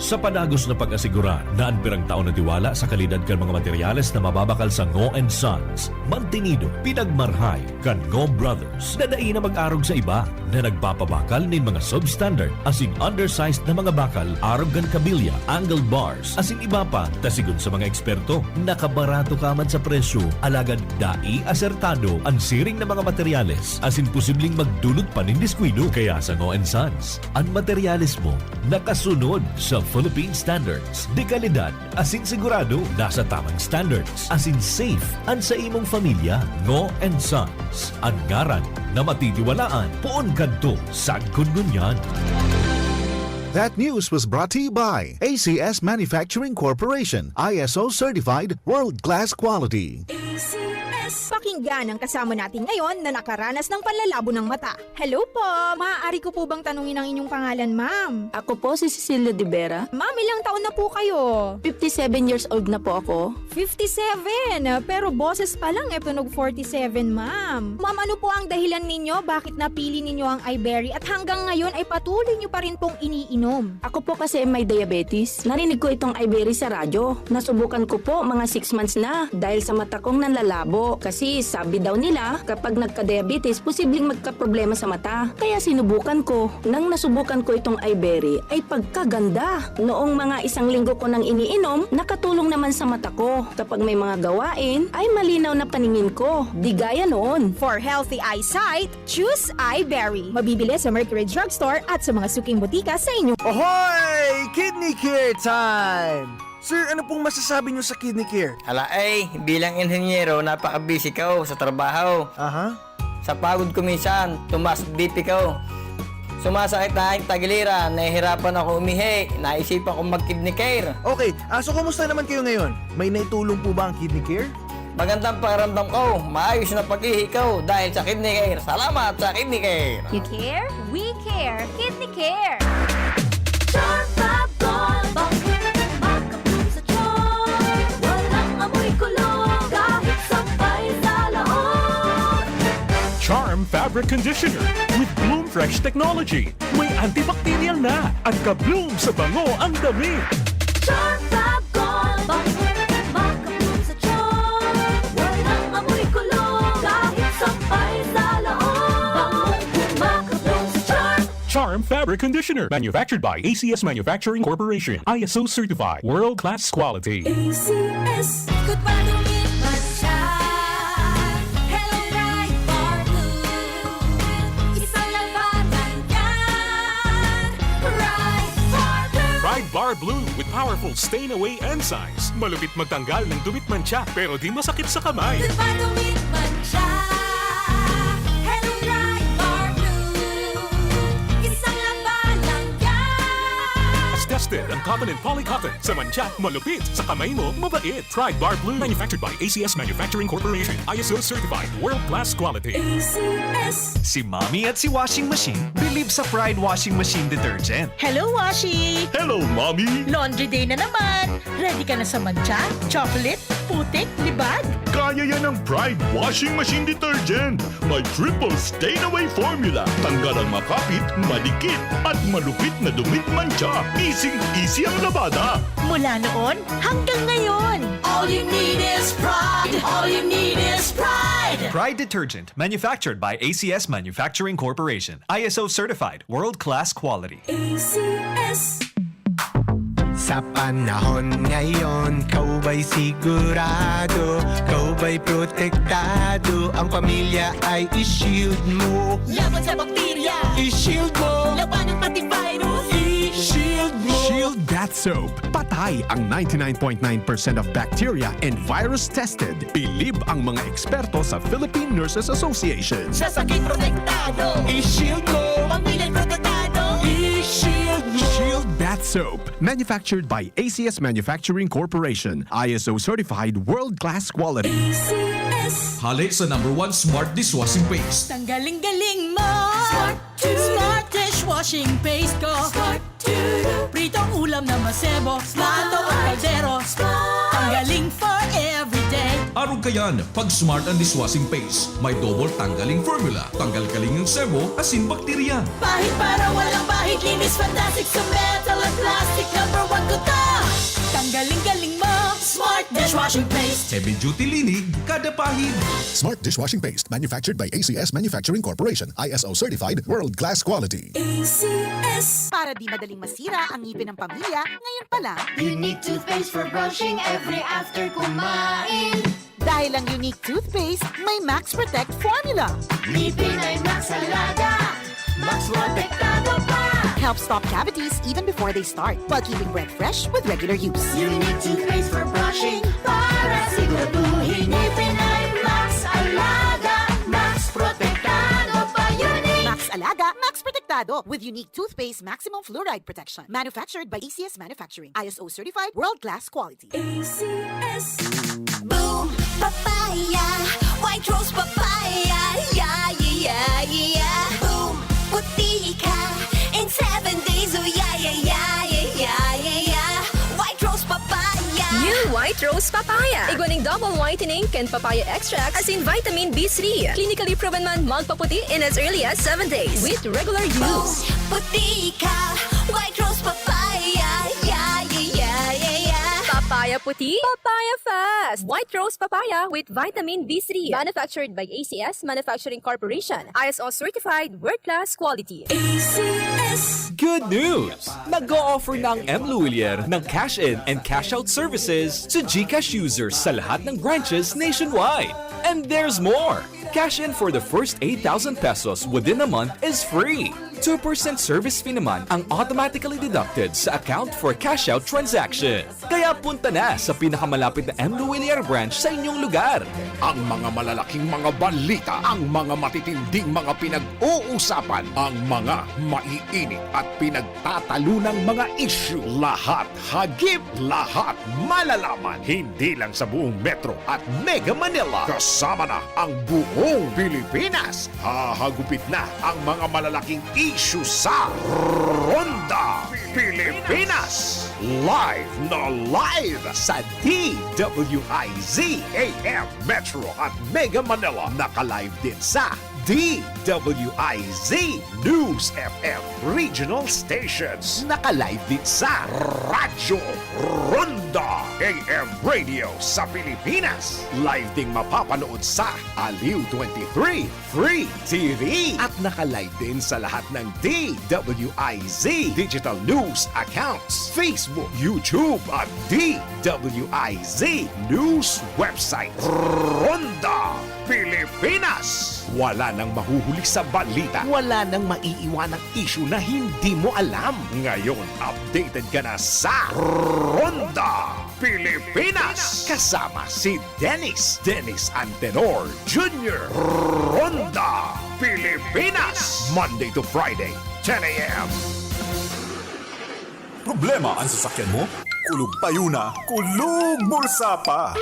Sa padagos na pag-asigura na an pirang taon na tiwala sa kalidad kan mga materyales na mababakal sa Ngo and Sons, mantinido, pinagmarhay kan Ngo Brothers na dai na mag-arog sa iba na nagpapabakal nin mga substandard asin undersized na mga bakal arog kan kabilya, angle bars, asin iba pa, ta sigon sa mga eksperto, nakabarato ka man sa presyo, alagad dai asertado an siring na mga materyales, asin posibleng magdulot pa nin diskuido. Kaya sa Ngo and Sons, an materyales mo nakasunod sa Philippine Standards de Calidad, asin sigurado nasa tamang standards, asin safe an sa imong pamilya. Ngo and Sons, an ngaran na matitiwalaan poon kadto sagkod ngunyan. That news was brought to you by A C S Manufacturing Corporation, I S O certified, world-class quality. A C S. Pakinggan ang kasama natin ngayon na nakaranas ng panlalabo ng mata. Hello po! Maaari ko po bang tanungin ang inyong pangalan, ma'am? Ako po si Cecilia de Vera. Ma'am, ilang taon na po kayo? Fifty-seven years old na po ako. Fifty-seven? Pero boses pa lang, e tunog forty-seven, ma'am. Ma'am, ano po ang dahilan ninyo bakit napili ninyo ang Iberry at hanggang ngayon ay patuloy nyo pa rin pong iniinom? Ako po kasi may diabetes. Narinig ko itong Iberry sa radyo. Nasubukan ko po mga six months na dahil sa mata kong nanlalabo. Kasi sabi daw nila, kapag nagka-diabetes, posibleng magkaproblema sa mata. Kaya sinubukan ko. Nang nasubukan ko itong Iberry, ay pagkaganda! Noong mga isang linggo ko nang iniinom, nakatulong naman sa mata ko. Kapag may mga gawain, ay malinaw na paningin ko. Di gaya noon. For healthy eyesight, choose Iberry. Mabibili sa Mercury Drugstore at sa mga suking botika sa inyong... Ahoy! Kidney Care Time! Sir, ano pong masasabi niyo sa Kidney Care? Ala ay, bilang inhenyero, napaka-busy ko sa trabaho. Aha. Sa pagod ko minsan, tumaas B P ko. Sumasakit na ang tagiliran, nahihirapan ako umihi, naisipan kong mag-kidney care. Okay, ah, so kumusta naman kayo ngayon? May naitulong po ba ang Kidney Care? Magandang pakiramdam ko, maayos na pag-ihi ko dahil sa Kidney Care. Salamat sa Kidney Care! You care? We care! Kidney Care! Charm Fab Gold, bangkit, makabloom sa charm. Walang amoy kulog, kahit sampay sa laot. Charm Fabric Conditioner with Bloom Fresh Technology. May antibacterial na at ka-bloom sa bango ang damit. Charm Fab Gold, bangkit, makabloom sa charm. Walang amoy kulog, kahit sampay sa laot. Bangong makabloom sa charm. Charm Fabric Conditioner, manufactured by A C S Manufacturing Corporation, I S O certified, world class quality. A C S. Good pa dumit man siya. Hello, Pride Bar Blue. Isang labanan yan. Pride Bar Blue. Pride Bar Blue with powerful stain away enzymes. Malupit magtanggal ng dumit mantsa pero di masakit sa kamay. Good pa dumit man siya. Hello, Pride Bar Blue. Isang labanan yan. Tested ang cotton and poly cotton. Sa mantsa, malupit. Sa kamay mo, mabait. Pride Bar Blue. Manufactured by A C S Manufacturing Corporation. I S O certified. World class quality. A C S. Si Mommy at si Washing Machine bilib sa Pride Washing Machine Detergent. Hello, Washi! Hello, Mommy! Laundry day na naman! Ready ka na sa mantsa, chocolate, putik, libag? Kaya yan ng Pride Washing Machine Detergent. May triple stain away formula. Tanggal ang makapit, madikit, at malupit na dumit mantsa. Easy-easy ang labada. Mula noon hanggang ngayon. All you need is pride. All you need is pride. Pride Detergent, manufactured by A C S Manufacturing Corporation. I S O certified, world-class quality. A C S. Sa panahon ngayon, kau ba'y sigurado, kau ba'y protektado, ang pamilya ay i-shield mo. Laban sa bakterya. I-shield mo. Labanan pati virus. I-shield mo. Shield Bath Soap. Patay ang ninety-nine point nine percent of bacteria and virus tested. Bilib ang mga eksperto sa Philippine Nurses Association. Sa sakit protektado. I-shield mo. Pamilya'y protektado. I-shield mo. Shield Bath Soap. Manufactured by A C S Manufacturing Corporation. I S O certified world-class quality. A C S. Hale sa number one smart dishwashing paste. Tanggaling-galing mo! Smart two. Smart dishwashing paste ko! Smart two. Pritong ulam na masebo, plato at kaldero. Tanggaling for everyday. Arog kayan, pag smart ang dishwashing paste. May double tanggaling formula. Tanggal galing ang sebo, asin bakterya. Pahid para walang bahid, linis fantastic sa metal at plastic. Number one ko ta. Tanggaling-galing mo! Smart dishwashing paste. Heavy duty linig, kada pahid. Smart dishwashing paste manufactured by A C S Manufacturing Corporation, I S O certified, world-class quality. A C S. Para di madaling masira ang ngipin ng pamilya, ngayon pa lang. Unique toothpaste for brushing every after kumain. Dahil ang Unique Toothpaste may Max Protect Formula. Ngipin ay Max Alaga. Max Protektado pa. Helps stop cavities even before they start, while keeping breath fresh with regular use. Unique toothpaste for brushing para siguraduhin ngipin ay Max Alaga. Max Protektado pa. Unique. Max Alaga, Max Protektado with Unique Toothpaste Maximum Fluoride Protection. Manufactured by A C S Manufacturing. I S O certified, world-class quality. A C S. Boom! Papaya! White Rose Papaya! Yeah, yeah, yeah, yeah! Boom! Puti ka in seven days! Oh, yeah, yeah, yeah, yeah, yeah, yeah, yeah! White Rose Papaya! New White Rose Papaya. Igwa ning double whitening kan papaya extract asin vitamin B three. Clinically proven man magpaputi in as early as seven days with regular use. Puti ka! White Rose Papaya! Yeah, yeah, yeah, yeah, yeah! Papaya Puti, Papaya Fest! White Rose Papaya with Vitamin B three. Manufactured by A C S Manufacturing Corporation. I S O certified, world-class quality. A C S. Good news! Nag-o-offer na ang M Luwilier ng cash-in and cash-out services sa GCash users sa lahat ng branches nationwide. And there's more! Cash in for the first eight thousand pesos within a month is free. Two percent service fee naman ang automatically deducted sa account for cash out transaction. Kaya punta na sa pinakamalapit na M Luwilier branch sa inyong lugar. Ang mga malalaking mga balita, ang mga matitinding mga pinag-uusapan, ang mga maiinit at pinagtatalunang mga issue, lahat hagip, lahat malalaman, hindi lang sa buong Metro at Mega Manila, kasama na ang buong Pilipinas. Hahagupit na ang mga malalaking issue sa Ronda Pilipinas. Live na live sa D W I Z A M Metro at Mega Manila. Naka-live din sa D W I Z News F M Regional Stations. Naka-live din sa Radyo Ronda A M Radio sa Pilipinas. Live ding mapapanood sa Aliw twenty-three Free T V. At naka-live din sa lahat ng D W I Z digital news accounts, Facebook, YouTube at D W I Z News website. Ronda Pilipinas. Wala nang mahuhuli sa balita. Wala nang maiiwanang issue na hindi mo alam. Ngayon, updated ka na sa Ronda Pilipinas. Kasama si Dennis, Dennis Antenor Junior. Ronda Pilipinas. Monday to Friday, ten a m. Problema an sasakyan mo? Kulog payo na, kulog bulsa pa!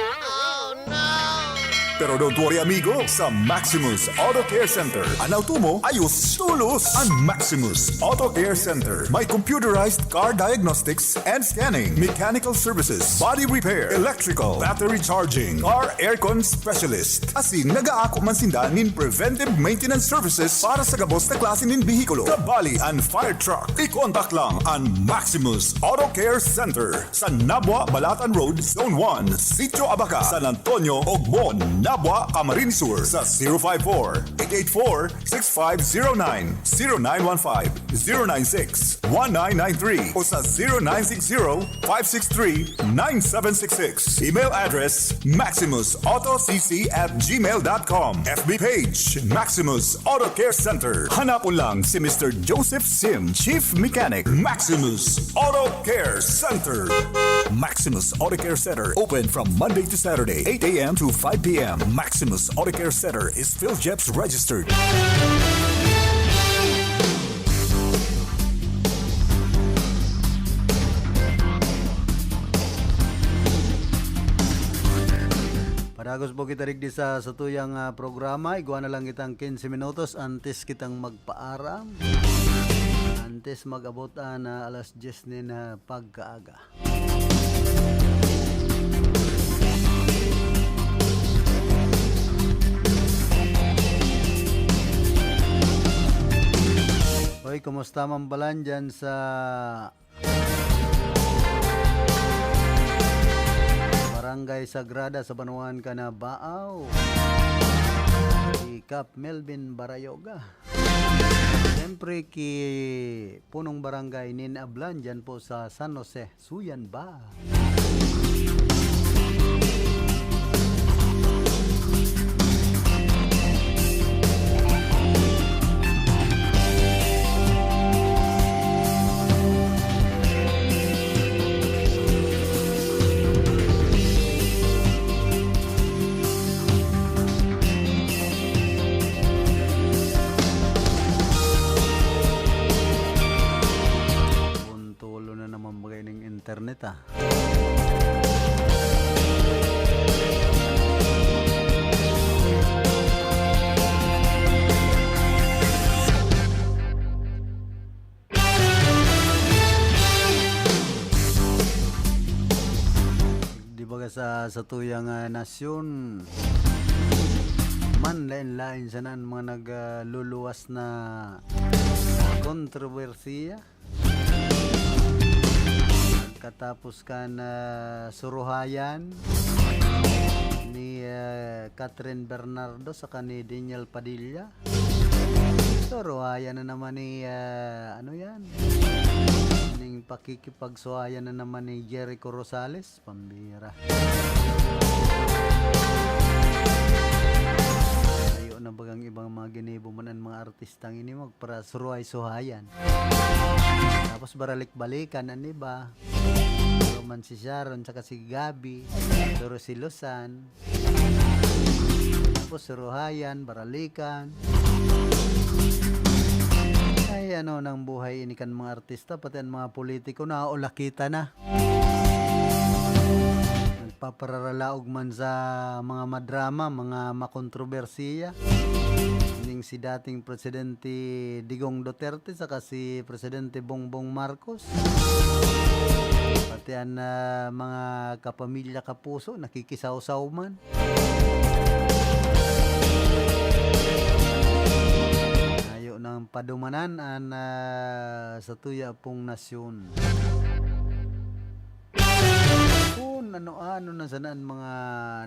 Pero don't worry, amigo, sa Maximus Auto Care Center, an auto mo ayos tolos! An Maximus Auto Care Center may computerized car diagnostics and scanning, mechanical services, body repair, electrical, battery charging, car aircon specialist. Asin nag-aako man sinda nin preventive maintenance services para sa gabos na klase nin behikulo, kabali an fire truck. I-contact lang an Maximus Auto Care Center sa Nabua Balatan Road, Zone one, Sitio Abaca, San Antonio, Ogmon, Nabua, Camarines Sur, sa zero five four, eight eight four, six five zero nine, zero nine one five, zero nine six, one nine nine three o sa zero nine six zero, five six three, nine seven six six. Email address, maximus auto c c at gmail dot com. F B page, Maximus Auto Care Center. Hanapon lang si Mister Joseph Sim, Chief Mechanic, Maximus Auto Care Center. Maximus Auto Care Center, open from Monday to Saturday, eight a m to five p m. Maximus Auto Care Center is PhilGEPS registered. Padagos po kita digdi sa satuyang, ah, programa. Igwa na lang kitang quince minutos antes kitang magpaaram. Antes mag-abot an, ah, alas dyes nin, ah, pagkaaga. Hoy, kumusta man pala dyan sa Barangay Sagrada sa Banwaan, Canabao? Si Kap Melvin Barayoga. Siyempre, ki punong barangay nin Ablan, dyan po sa San Jose. Suyan ba? Puntulo na naman bagay ning internet, ah. Di ba sa, sa tuyang, ah, nasyon, man lain-lain sana ang mga nag, ah, luluwas na kontrobersiya? Katapos kan, ah, suruhayan ni, ah, Catherine Bernardo saka ni Daniel Padilla. Suruhayan na naman ni, ah, ano yan? Ning pakikipagsuhayan na naman ni Jericho Rosales. Pambira. Layo na bagang ibang mga ginibo man an mga artistang ini magparasuruhay-suhayan. Tapos baralik-balikan an iba. Pero man si Sharon saka si Gabby, pero si Luzan. Tapos suruhayan, baralikan. Ay, ano nang buhay ini kan mga artista, pati an mga politiko, naulakitan na. Nagpapararalaog man sa mga madrama, mga makontrobersiya. Ning si dating Presidente Digong Duterte saka si Presidente Bongbong Marcos. Pati an, ah, mga kapamilya, kapuso, nakikisawsaw man. Ayaw nang padumanan an, ah, satuya pong nasyon. Kun ano-ano na sana an mga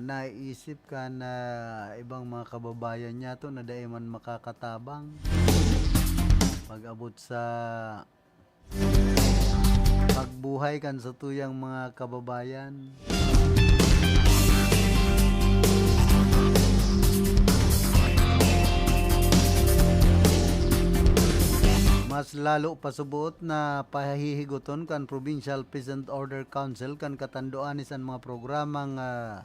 naiisip kan, ah, ibang mga kababayan niyato na dai man makakatabang pag-abot sa pagbuhay kan satuyang mga kababayan. Mas lalo pa subot na pahihigoton kan Provincial Peace and Order Council kan Catanduanes an mga programang, ah,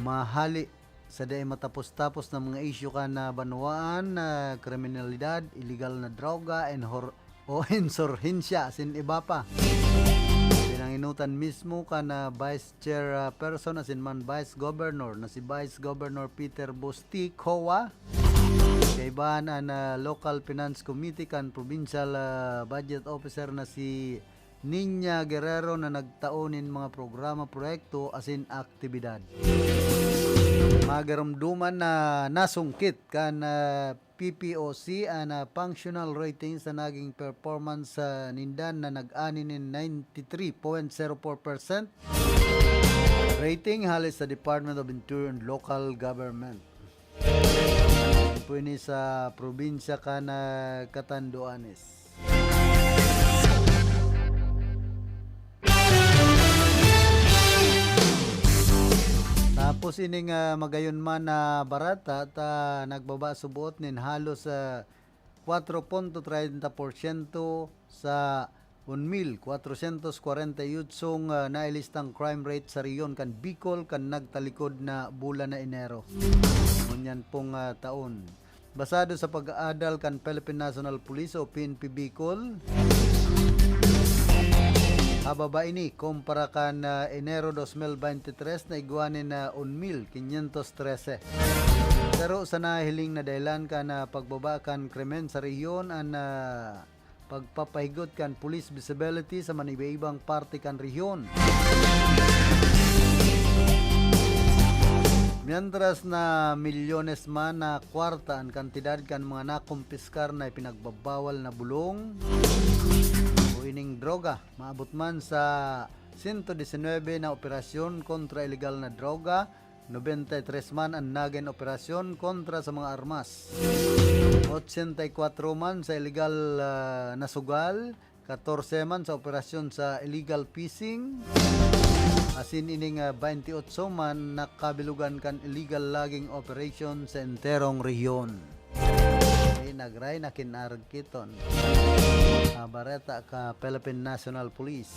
mahali sa dai matapos-tapos na mga isyu kan, ah, banwaan, ah, kriminalidad, iligal na droga, enhor-, o insurhensya, asin iba pa. Pinanginutan mismo kan, ah, Vice Chairperson asin man Vice Governor na si Vice Governor Peter Busti, COA. Kaibahan an, ah, Local Finance Committee kan Provincial, ah, Budget Officer na si Niña Guerrero na nagtao nin mga programa, proyekto asin aktibidad. Magarumduman na nasungkit kan, ah, P P O C an, ah, functional rating sa naging performance, ah, ninda na nag-ani nin ninety three point zero four percent rating hale sa Department of Interior and Local Government. Pwede sa probinsya kan, ah, Catanduanes. Tapos ining, ah, magayon man na barata ta nagbaba subot nin halos, ah, kwatro punto treinta porsyento sa un mil kwatrosyentos kwarenta y otsong, ah, nailistang crime rate sa rehiyon kan Bicol kan nagtalikod na bulan na Enero ngunyan pong, ah, taon. Basado sa pag-aadal kan Philippine National Police o P N P Bicol, hababa ini kumpara kan, ah, Enero dos mil bente tres na igwa nin, ah, un mil kinyentos trese. Saro sa nahiling na dahilan kan, ah, pagbaba kan krimen sa rehiyon an, ah, pagpapahigot kan police visibility sa maniba-ibang parte kan rehiyon. Mientras na milyones man na kwarta an kantidad kan mga nakumpiskar na ipinagbabawal na bulong o ining droga, maabot man sa sento disinwebe na operasyon kontra ilegal na droga, nobenta y tres man an nagin operasyon kontra sa mga armas. Otsenta y kwatro man sa ilegal, ah, na sugal, katorse man sa operasyon sa illegal fishing, asin ining, ah, baynte otso man nakabilugan kan illegal logging operation sa enterong rehiyon. Ay, nagray na kinaragkiton. Ah, bareta ka Philippine National Police.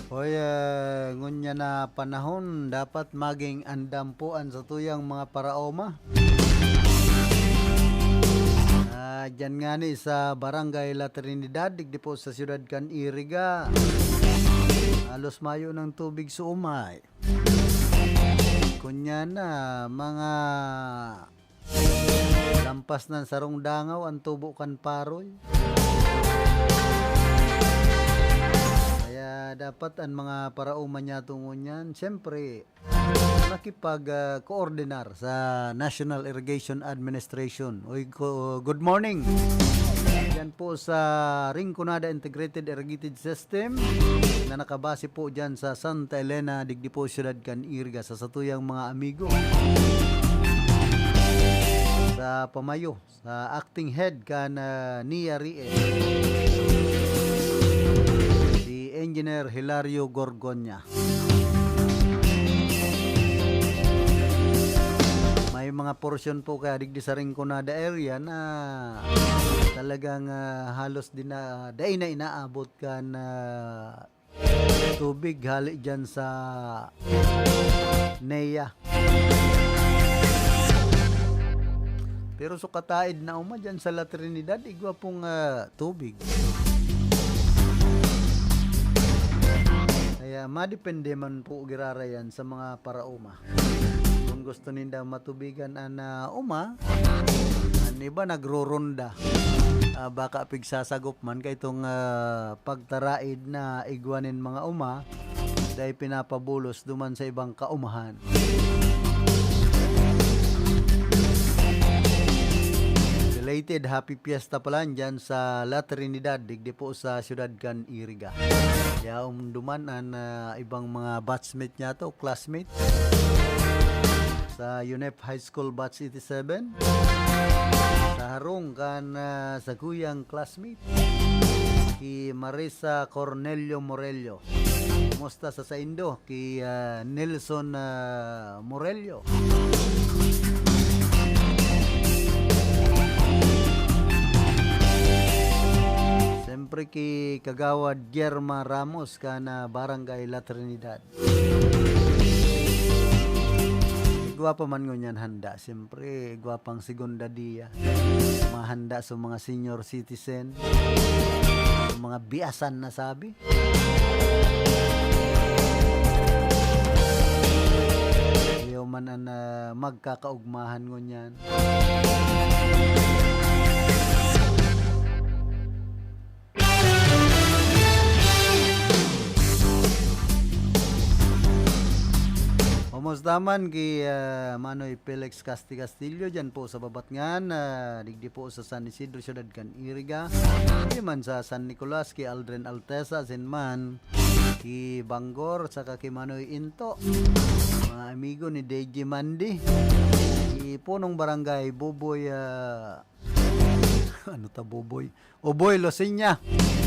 Hoy, ah, ngunyan na panahon, dapat maging andam po an satuyang mga paraoma. Ah, diyan ngani sa Barangay La Trinidad, digdi po sa siyudad kan Iriga. Halos mayo ng tubig sa umay. Kunya na, mga Lampas nan sarong dangaw an tubo kan paroy. Kaya dapat an mga paraoma niya tungo niyan, siyempre, makipag, ah, koordinar sa National Irrigation Administration. Uy, go-, good morning. Yan po sa Rinconada Integrated Irrigated System na nakabase po dyan sa Santa Elena, digdi po siyudad kan Iriga, sa satuyang mga amigo sa pamayo, sa acting head kan, ah, Nia Rie, si Engineer Hilario Gorgonya. May mga portion po kaya digdi sa Rinconada area na talagang, ah, halos di na, dai na inaabot kan, ah, tubig hali dyan sa Nea. Pero sa kataid na uma dyan sa La Trinidad, igwa pong, ah, tubig. Kaya madepende man po girarayan sa mga paraoma. Kung gusto ninda matubigan an, ah, uma, an iba nagroronda. Ah, baka pigsasagop man kay itong, ah, pagtaraid na igwa nin mga uma, dai pinapabulos duman sa ibang kaumahan. Belated Happy Fiesta pala dyan sa La Trinidad, digdi po sa siyudad kan Iriga. Yaon duman an, ah, ibang mga batchmate niya to, classmate. Sa UNEP High School Batch eighty-seven. Sa harong kan, ah, saguyang classmate, ki Marisa Cornelio Morello. Kumusta sa saindo? Ki, ah, Nelson, ah, Morello. Siyempre ki Kagawad Guillerma Ramos kan, ah, Barangay La Trinidad. Igwa pa man ngunyan handa, siyempre, igwa pang segunda dia. Mahanda sa mga senior citizen, sa mga biasan na sabi. Ayaw man an, ah, magkakaugmahan ngunyan. Kumusta man ki, ah, Manoy Felix Casti Castillo, dyan po sa Babatngan, ah, digdi po sa San Isidro, siyudad kan Iriga. Di man sa San Nicolas, ki Aldrin Altesa, asin man ki Banggor, saka ki Manoy Into. Mga amigo ni D J Mandy. Ki Punong Barangay, Buboy, ah, ano ta, Buboy? Uboy Losinya.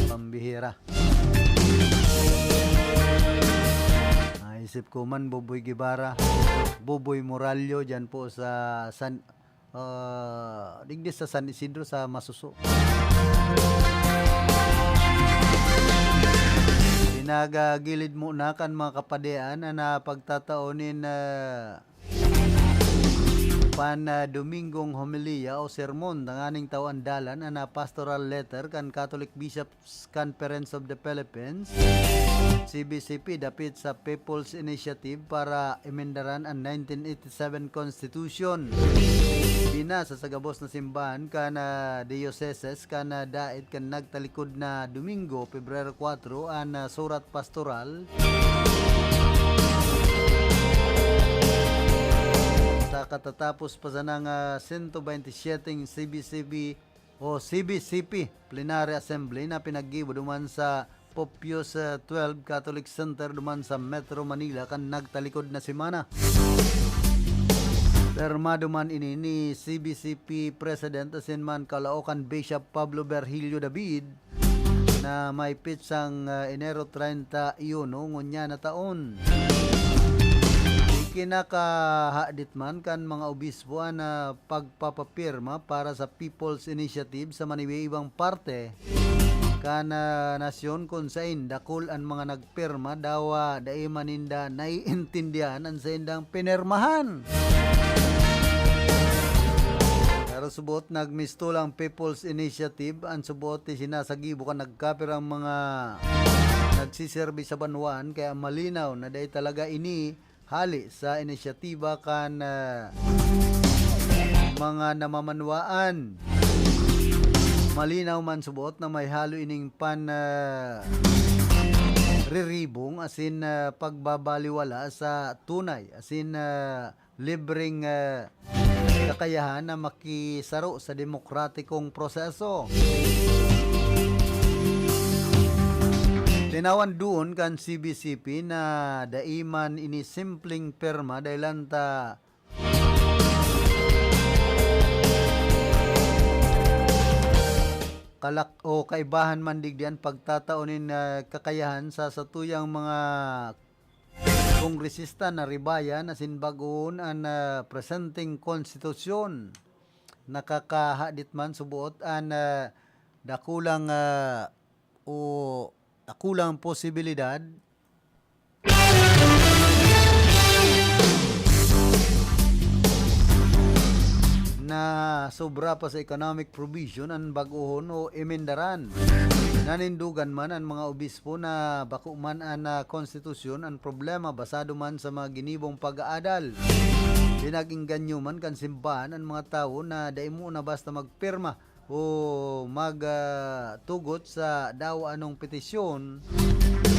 Pambihira. Naisip ko man, Buboy Guevara, Buboy Morallo, dyan po sa San, ah, digdi sa San Isidro, sa Masuso. Pinagagilid mo na kan mga kapadean na napagtatao nin, ah, pan, ah, Domingong homilya o sermon tanganing tawan dalan an, ah, pastoral letter kan Catholic Bishops Conference of the Philippines, C B C P, dapit sa People's Initiative para emendaran an nineteen eighty-seven Constitution. Binasa sa gabos na simbahan kan, ah, dioceses kan, ah, Daet kan nagtalikod na Domingo, Pebrero kuwatro, an, ah, surat pastoral sa katatapos pa sanang, ah, sento bente y siyete C B C B o C B C P Plenary Assembly na pinaggibo duman sa Pope Pius, ah, twelve Catholic Center duman sa Metro Manila kan nagtalikod na semana. Pirmado man ini ni C B C P President asin man kalaokan Bishop Pablo Virgilio David, na may petsang, ah, Enero treinta y uno ngunyan na taon. Ikinakahadit man kan mga obispo an, ah, pagpapapirma para sa People's Initiative sa maniwibang parte kan, ah, nasyon, kun saen dakul an mga nagpirma, dawa dai man ninda naiintindihan an saindang pinirmahan. Pero subot nagmistulang People's Initiative, an subot ti sinasagibo kan nagkapirang mga nagsiserbi sa banwaan, kaya malinaw na dai talaga ini hale sa inisyatiba kan, ah, mga namamanwaan. Malinaw man subot na may halo ining pan, ah, riribong asin, ah, pagbabaliwala sa tunay asin, ah, libreng, ah, kakayahan na makisaro sa demokratikong proseso. Tinawan duon kan C B C P na dai man ini simpleng pirma dahilan ta kalak-, o kaibahan man digdi an pagtatao nin, ah, kakayahan sa satuyang mga kongresista na ribayan asin bag-ohon an, ah, presenteng konstitusyon. Nakakahadit man suboot an, ah, dakulang, ah, o dakulang posibilidad na sobra pa sa economic provision an bag-ohon o emendaran. Nanindogan man an mga obispo na bako man an, ah, konstitusyon, an problema basado man sa mga ginibong pag-aadal. Pinag-engganyo man kan simbahan an mga tawo na dai mo na basta magpirma o mag, ah, tugot sa dawa anong petisyon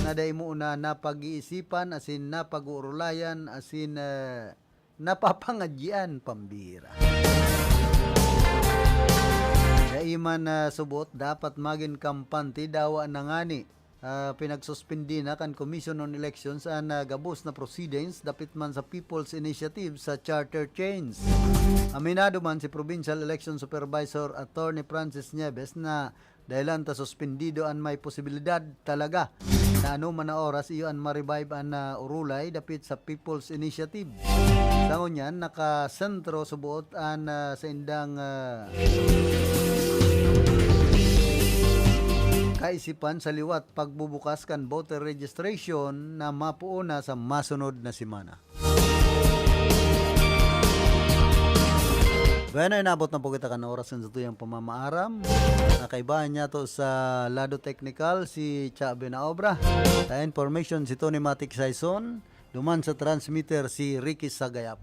na dai mo na napag-iisipan asin napag-uurulayan asin, ah, napapangadyian, pambira. Dai man, ah, subot dapat magin kampante, dawa na ngani, ah, pinagsuspindi na kan Commission on Elections an, ah, gabos na proceedings dapit man sa People's Initiative sa charter change. Aminado man si Provincial Election Supervisor Attorney Francis Nieves na dahilan ta suspindido an may posibilidad talaga na ano man na oras iyo an ma-revive an, ah, urulay dapit sa People's Initiative. Sa ngunyan, nakasentro suboot an, ah, saindang, ah, kaisipan sa liwat pagbubukas kan voter registration na mapuon na sa masunod na semana. Bueno, inabot na po kita kan oras kan satuyang pamamaaram. Nakaibahan niya to sa lado teknikal si Cha Benaobra. Sa information si Tony Matic Saison, duman sa transmitter si Ricky Sagayap.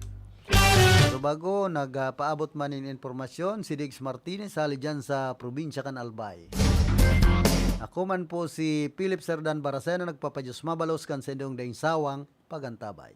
Pero bago, nagpaabot man nin impormasyon si Diggs Martinez, hali dyan sa probinsya kan Albay. Ako man po si Philip Serdan Baracena, nagpapadiyos mabalos kan sa indong daing sawang pagantabay.